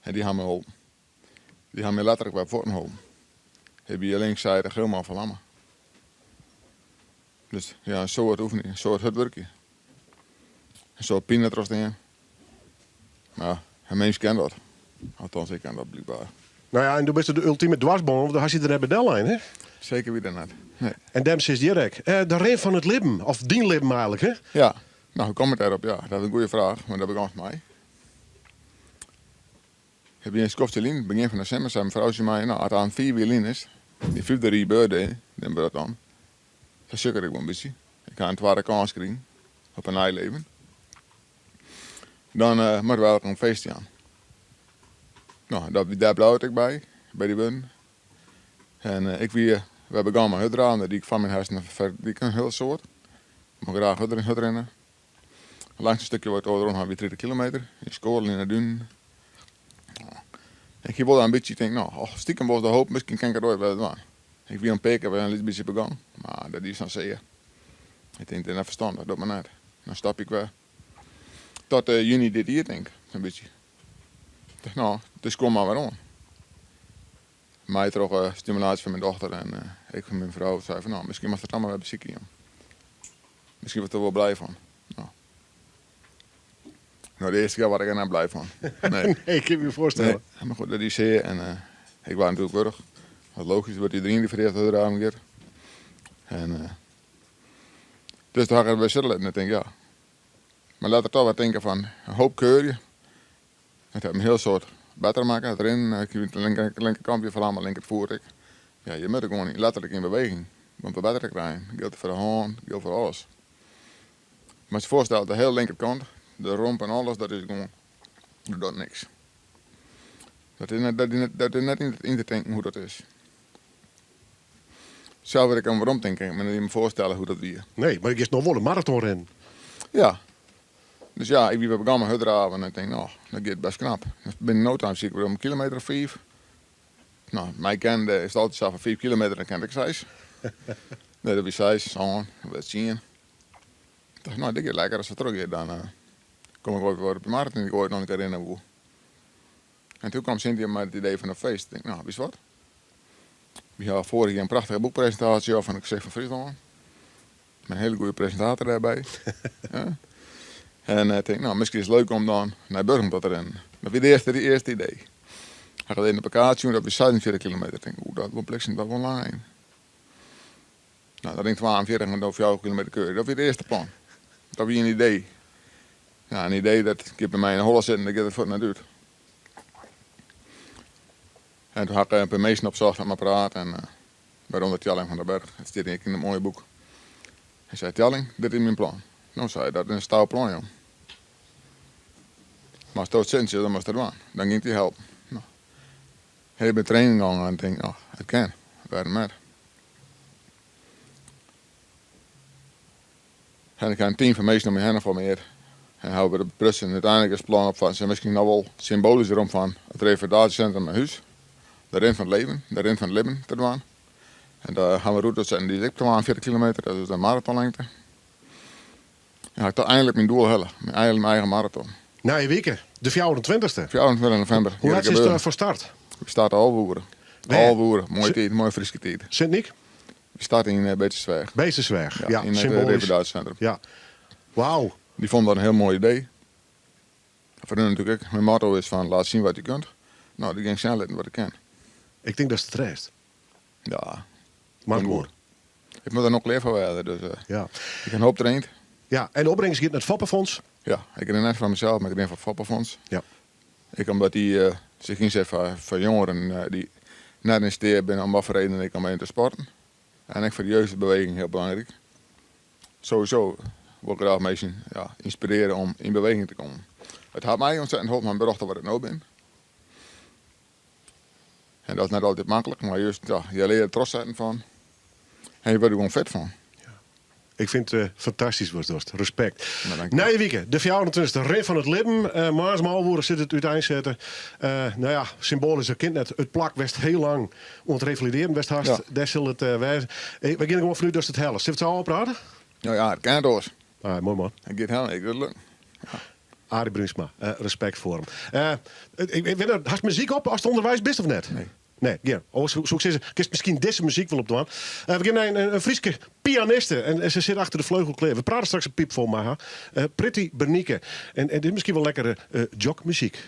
En dy ha my holpen. Dy ha my letterlik wer op fuotten holpen. Ik wie linksidich hielendal ferlamme. Dus ja, in soad oefenje, in soad hurd wurkje. In soad pine trochstean. Mar in minsk ken dat. Althans, ik ken dat blykber. Nou ja, en do bist de ultime dwarsboom, want do hast dy der net by dellein, hè? Seker wie dat net. Nee. En dêrom sitst hjir ek. De rin fan it libben, of dyn libben eigenlik, hè? Ja, no, hoe kom ik dêrop? Ja, dat is in goede fraach, mar dêr begonst mei. Ik wie in skoftsje lyn, begjin fan de simmer, sei myn frou tsjin my, no, as it aanst 5 jier lyn is, dyn fyfde rebirthday, neame we dat dan, dan sukker ik wol in bytsje. Ik ha in twadde kâns krigen op in nij leven. Dan uh, moatte we eigenlik in feest jaan. No, dat, dêr bliuw ik by, by dy wurden. En uh, ik wie, we begonnen mei hurddraven, dat die ik foar myn hersenen die ik in hiel soad. Ik mocht graach hurd, hurd rinne. It langste stikje wat ik oait rûn ha wie 30 kilometer, yn Skoatterlân yn de dunen. Ik hie wol in bytsje, tink, no, och, stikem wol de hoop, miskien kin ik it oait wer dwaan. Ik wie in pear kear wer in lyts bytsje begûn, mar dat die sa'n sear. Ik tink, dit is net ferstannich, doch mar net. Dan stap ik wer. Tot uh, juny dit jier, tink ik, in bytsje. Ik no, dus kom mar wer oan. Mei troch uh, stimulaasje fan myn dochter en uh, ek fan myn frou sei fan, no, miskien moatst it dan mar wer besykje. Miskien wurdst der wol blij fan. No. No, de earste kear waard ik er net blij fan. Nee, nee ik kin my foarstelle. Nee. Mar goed, dat die sear en uh, ik waard natuerlik wurch. Wat logysk, wurdt iderien dy't foar it earst hurddraven giet. En, uh, dus doe ha ik it wer sitte litten en tink, ja. Mar letter toch wer tinke fan, in hoop kuierje. It hat my hiel soad better makke, it rinnen, ik hie de linker, linkerkant wie ferlamme, linkerfoet ek. Ja, je moatte gewoan letterlik yn beweging om it better te krijen. Jildt foar de hân, jildt foar alles. Moatst je foarstelle, de hiele linkerkant, de romp en alles, dat is gewoan, dat docht niks. Dat is net, dat is net, dat is net yn te tinken hoe dat is. Sels as ik oan werom tink, kin ik my net even foarstelle hoe dat wie. Nee, mar do giest no wol in maraton rinnen. Ja. Dus ja, ik wie wer begûn mei hurddraven en ik tink, no, dat giet best knap. Binnen no time siet ik wer om in kilometer of 5. No, my kennende is it altyd sa fan 5 kilometer, dan kin ik 6. Nee, dat wie 6, 7, dat wie 10. Ik tocht, no, dit giet lekker, as it trochgiet, dan uh, kom ik wol wer op de maraton dy't ik oait noch in kear rinne woe. En toen kwam Cynthia mei it idee fan in feest. Ik tink, no, witst wat? We ha foarich jier in prachtige boekpresintaasje hân fan it Gesicht fan Fryslân. Mei in hiele goede presintator dêrby. ja. En ik tink, no, miskien is it leuk om dan nei Burgum ta te rinnen. Dat wie de earste, de earste idee. Ha ik even op de kaart sjoen, dat wie 46 kilometer. Ik tink, oeh, dat wol bliksem, dat wol lang ein. No, dat rint 42 en dan 4 kilometer kuierje. Dat wie it earste plan. Dat wie in idee. Ja, in idee dat giet by my yn 'e holle sitten, dat giet der fuort net út. En toen ha ik in pear minsken opsocht mei my praat en uh, wêrûnder Tjalling van der Berg. Dat stiet ek yn it moaie boek. Hy sei, Tjalling, dit is myn plan. No sei hy, dat is in stout plan, jong. Mar ast it sitten dan moatst it dwaan. Dan gean ik dy helpen. No. Ik bin training gong en tink, no, it kin. Wêrom net? En ik ha in team fan minsken om my hinne formeard. En hawwe we besprutsen. Uteinlik is it plan opfat. Se miskien noch wol symboalysk derom fan it revalidatiesintrum nei hûs. De rin fan it leven, de rin fan it libben te dwaan. En dêr ha we in rûte setten, dy is ek 42 kilometer, dat is de maratonlengte. En ha ik toch eindelijk myn doel helle, myn eigen, myn eigen maraton. Nije wike, de 24e. 24 novimber. Hoe let is it foar start? We starte 11 oere. Wêr? 11 oere, moaie tiid, moaie Fryske tiid. Sint Nyk? We starte yn Beetstersweach. Beetstersweach, ja, yn it symbolisch. revalidatiesintrum. Ja. Wauw. Dy fûn dat in hiel moai idee. Foar hun natuerlik ek. Myn motto is fan laat zien wat je kunt. No, dy gean ik sjen litten wat ik kin. Ik tink datst it rêdst. Ja. Mar Komt goed. goed. Ik moat der noch klear foar wêze. Dus Ja. ik ha in hoop traind. Ja, en de opbringst giet nei it Foppefonds. Ja, ik rin net foar mysels, mar ik rin foar it Foppefonds. Ja. Ek omdat dy sich ynset foar jongeren dy't net yn steat binne om wat foar reden dan ek om even te sporten. En ek foar de jeugdbeweging hiel belangryk. Sowieso wol ik graach minsken ja, ynspirearje om yn beweging te kommen. It hat my ontzettend holpen en brocht op wat ik no bin. En dat is net altyd maklik, mar just ja, je leare trochsetten fan en je wurde der gewoan fit fan. Ik fyn it eh, fantastysk watst dochst. Respekt. Nou, dank je. Nije wike, de 24e rin fan it libben. Uh, moarns om 11 oere sit it úteinsetten. Uh, no ja, symboalysk kin net. It plak wêr'tst hiel lang oan it refalidearjen west hast. Ja. Dêr sil it uh, wêze. Hey, wy gean der gewoan fanút datst it hellest. Sille we it sa ôfprate? Nou ja, it kin net oars. Ah, moai man. It giet helemaal, ik wurd lukken. Arie Bruinsma, uh, respekt foar him. Uh, ik, ik, weet hast muzyk op ast ûnderweis bist of net? Nee. Nee, gjin. Oars soe ik sizze, kinst miskien dizze muzyk wol opdwaan. Uh, we gean nei in Fryske pianiste en se sit achter de fleugel klear. We prate straks in piipfol mei har. Pretty Bernike. En dit is miskien wol lekkere jogmuzyk.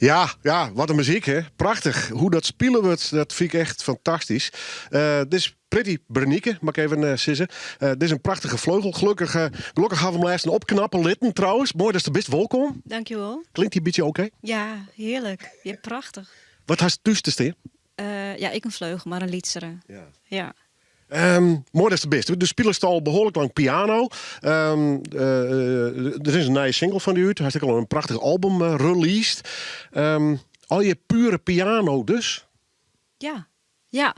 Ja, ja, wat in muzyk, hè? Prachtich. Hoe dat spile wurdt, dat fyn ik echt fantastysk. Eh, dit is Pretty Bernieke, moat ik even eh, sizze. Eh, dit is in prachtige fleugel. Gelokkich, eh, gelokkich hawwe we him lêsten opknappe litten, trouwens. Moai datst der bist, wolkom. Dankjewel. Klinkt dy in bytsje oké? Ja, hearlik. Ja, prachtich. Wat hast thús te stean? Eh, ja, ek in fleugel, mar in lytsere. Ja. Ja. Ehm, moai datst der bist. Do spilest al behoarlik lang piano. Ehm, eh, der is in nije single fan dy út. Hast ek al in prachtich album eh, released. Ehm, allegear pure piano dus? Ja, ja.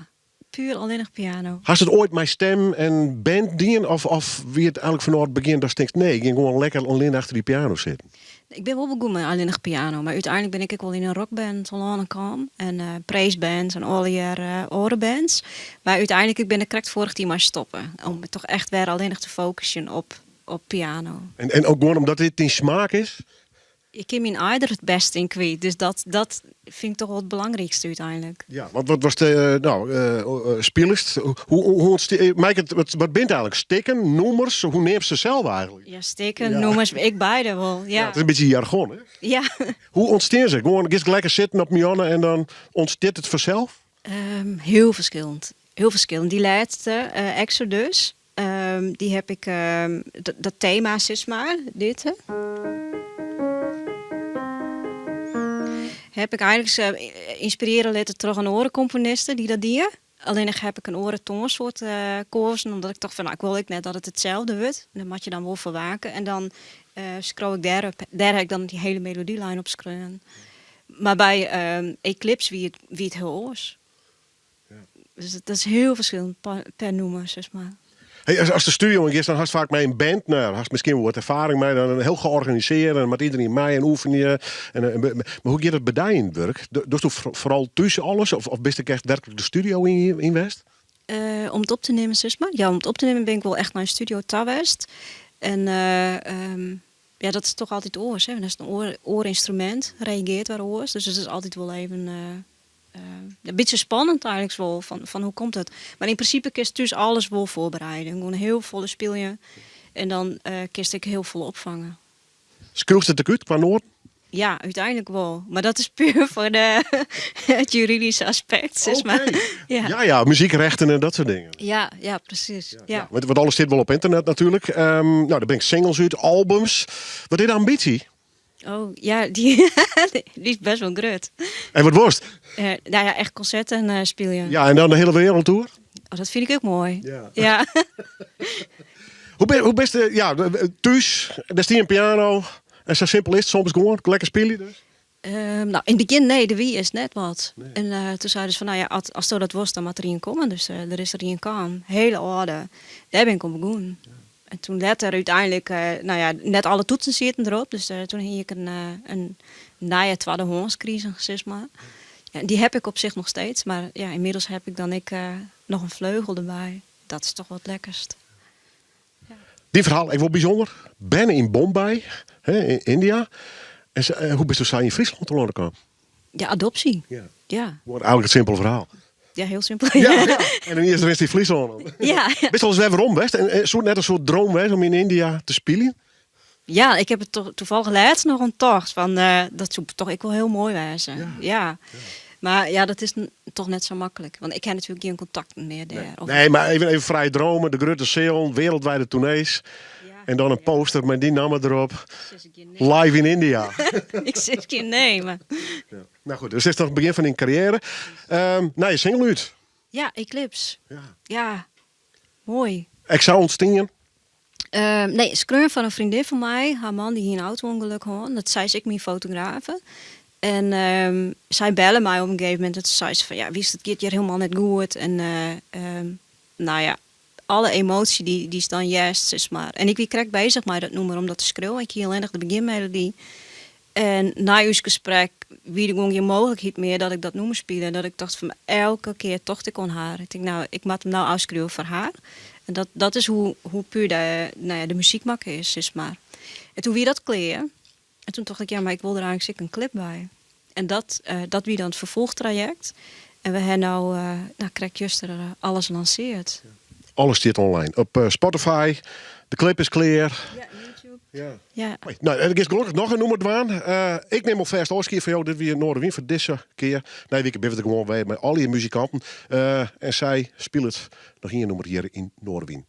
Puer allinnich piano. Hast it oait mei stim en band dien? Of, of wie it eigenlik fanôf it begjin datst tinkst, nee, ik gean gewoan lekker allinne achter dy piano sitten? Ik bin wol begûn mei allinnich piano, mar úteinlik bin ik ek wol yn in rockband telâne kaam. En uh, praiseband en allegear uh, oare bands. Mar úteinlik ik bin der krekt foarich jier mei stoppe. Om my toch echt wer allinnich te fokusjen op, op piano. En, en ek gewoan omdat dit dyn smaak is? Ik kin myn eigen der it bêste yn kwyt. Dus dat, dat fyn ik toch wol it belangrykste úteinlik. Ja, want wat was de, nou, uh, spilest? Hoe, hoe, hoe Maaike, wat, wat bint eigenlik? Stikken, nûmers? Hoe neamst se sels eigenlik? Ja, stikken, ja. Nûmers, ik beide wol. Ja. Ja, it is in bytsje jargon, hè? Ja. Hoe ûntstean se? Gewoan, giest lekker sitten op mianne en dan ûntstiet it fansels? Um, hiel ferskillend. Hiel ferskillend. Dy lêste, uh, Exodus, um, dy ha ik, um, dat tema sis mar, dit. Ha ik eigenlik uh, ynspirearje litten troch in oare komponiste dy't dat die. Allinnich ha ik in oare toansoart uh, keazen, omdat ik tocht fan, nou, ik wol ek net dat it itselde wurdt. Dêr moatte je dan wol foar wake. En dan uh, skreau ik dêrop, dêr ha ik dan dy hiele melodylijn op skreaun. Mar by um, Eclipse wie it hiel oars. Dus dat is hiel ferskillend per nûmer, sis mar. Hey, as, ast de studio yn giest, dan hast faak mei in band, nou, hast miskien wol wat erfaring mei, dan hiel georganisearre en moat iderien mei en oefenje. En, mar hoe giet it by dy yn it wurk? Dochsto foaral thús alles of, of bist ek echt werklik de studio yn, yn west? Uh, om it op te nimmen, sis mar. Ja, om it op te nimmen bin ik wol echt nei in studio ta west. En uh, um, ja, dat is toch altyd oars. Hè? Dat is in oar, oar ynstrumint, reagearret wer oars. Dus it is altyd wol even uh, in bytsje spannend eigenlik wol, fan, fan hoe komt it. Mar yn prinsipe kinst thús alles wol foarbereide. Gewoan hiel folle spylje en dan uh, kinst ek hiel folle opfange. Skriuwst it ek út kwa noaten? Ja, úteinlik wol. Mar dat is puer foar de, it juridyske aspekt, sis mar. Ja. Ja, ja, muzykrechten en dat soart dingen. Ja, ja, presys. Ja, ja. Want, want alles stiet wol op ynternet natuerlik. Um, nou, der binne singles út, albums. Wat is de ambysje? Oh, ja, dy, dy is bêst wol grut. En wat wolst? Uh, nou ja, echt konserten uh, spylje. Ja, en dan de hiele wereldtour? Oh, dat fyn ik ek moai. Ja. ja. hoe, ben, hoe bist, ja, thús, dêr stiet in piano. En sa simpel is it soms gewoan, lekker spylje dus? Um, nou, yn it begjin nee, der wie earst net wat. Nee. En uh, toen seiden se fan, nou ja, as, asto dat wolst, dan moat der ien komme. Dus uh, der is der ien kaam, hiele âlde. Dêr bin ik oan begûn. Ja. En toen letter úteinlik, uh, nou ja, net alle toetsen sieten derop. Dus uh, toen hie ik in, uh, in nije twaddehâns krigen, sis mar. Ja, dy ha ik op sich noch steeds. Mar ja, ynmiddels ha ik dan ek noch in fleugel derby. Dat is toch wol it lekkerst. Dyn ferhaal ek wol bysûnder. Berne yn Bombay, hè, yn Yndia. En eh, hoe bisto sa yn Fryslân telâne kaam? Ja, adopsje. Ja. Ja. Gewoan eigenlik it simpele ferhaal. Ja, hiel simpel. Ja, ja. En dan earst rinst yn Fryslân. Ja. ja. Bist alris wer werom west? En, en soe it net in soart droom wêze om yn Yndia te spyljen? Ja, ik ha it toch tafallich lêst noch oan tocht. Fan, uh, dat soe toch ek wol hiel moai wêze. Ja. ja. Mar ja, dat is toch net sa maklik. Want ik ha natuerlik gjin kontakten mear dêr. Nee, nee mar even, even frij drome. De grutte seal, wereldwijde toernees. Ja. En dan in poster mei dyn namme derop. Live yn Yndia. ik sis gjin nee, mar... Ja. Nou goed, dus dit is noch it begjin fan dyn karriêre. Um, nije single út. Ja, Eclipse. Ja. Ja, moai. Ek sa ûntstien? Uh, nee, skreaun fan in freondin fan my. Har man dy hie in auto-ûngelok hân. Dat sy is ek myn fotografe. En um, sy belle my op in gegeven momint. En toen sei se fan, ja, witst, it giet hjir hielendal net goed. En uh, um, nou ja, alle emoasje dy, dy'tst dan hearst, sis mar. En ik wie krekt beuzich mei dat nûmer om dat te skriuwen. Ik hie allinnich de begjinmelody. En nei ús gesprek wie der gewoan gjin mooglikheid mear dat ik dat nûmer spile. Dat ik tocht fan elke kear tocht ik oan har. Ik tink nou, ik moat him no ôfskriuwe foar har. En dat, dat is hoe, hoe puer de, nou ja, de muzyk makke is, sis mar. En toen wie dat klear. En toen tocht ik, ja, mar ik wol der eigenlik ek in klip by. En dat, uh, dat wie dan it ferfolchtrajekt. En we ha no, uh, nou, krekt juster uh, alles lansearre. Alles stiet online. Op Spotify, de klip is klear. Ja, YouTube. Ja. Ja. No, en ik is gelokkich noch in nûmer dwaan. Ik nim alfêst ôfskie fan jo. Dit wie Noardewyn foar dizze kear. Nije wike binne we der gewoan wer mei allegear muzikanten. En sy spilet noch ien nûmer hjir yn Noardewyn.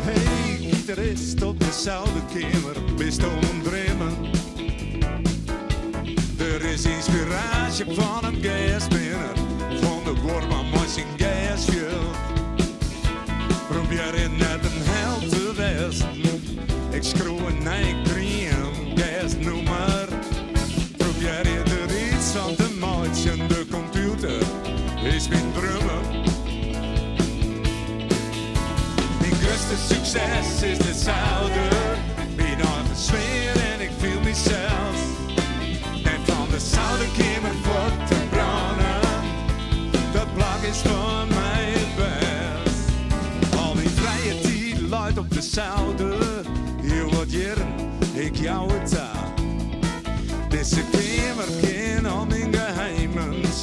Hey, gitarist op de souderkeamer, bist oan dreamen? Der is ynspiraasje fan in gersspinner, fan de buorman mei syn gersfjild. Probearje net in held te wêzen, ik skriuw in nij grien gersnûmer. Probearje der iets fan te meitsjen, de kompjûter is myn drummer. Myn grutste sukses is de souder, myn eigen sfear en ik fiel mysels net fan de souderkeamer fuort te brânen. Dat plak is foar my it bêst. Al myn frije tiid leit op de souder, hiel wat jierren, ik jou it ta. Dizze keamer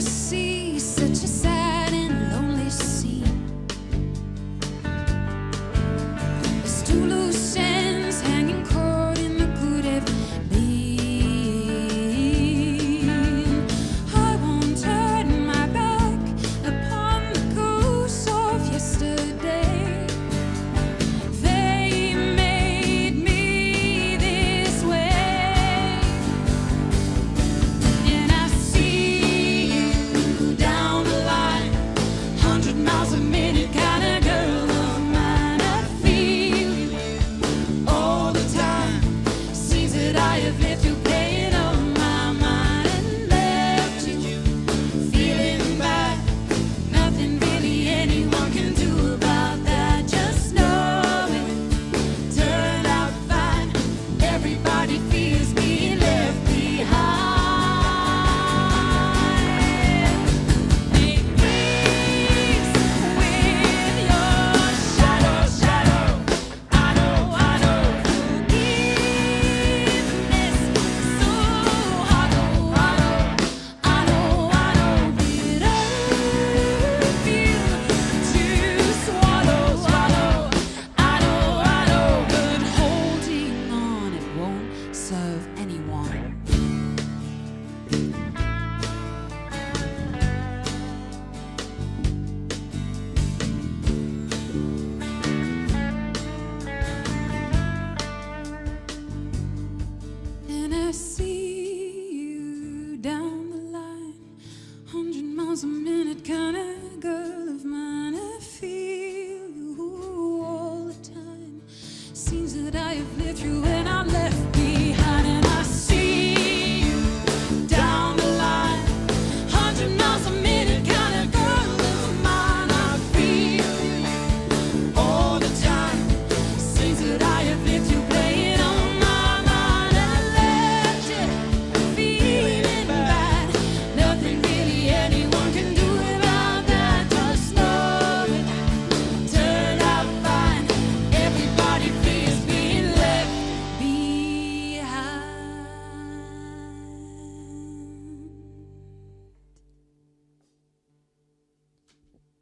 the sea, such a sad and lonely scene. There's two loose ends hanging caught in the could have been. I won't turn my back upon the ghosts of yesterday. They made me this way. And I see you down the line, 100 miles a minute, kind of girl of mine. I feel you all the time. Seems that I have left you paying on my mind and left you feeling bad. Nothing really anyone can do about that. Just know it turned out fine. Everybody fears being left behind. Make peace with your shadow, shadow. I know. Forgiveness so hard. I know, I know, I know. Bitter pill to swallow, swallow. I know, I know, but holding on it won't serve anyone. And I see you down the line, 100 miles a minute, kind of girl of mine. I feel you all the time. Seems that I have lived through.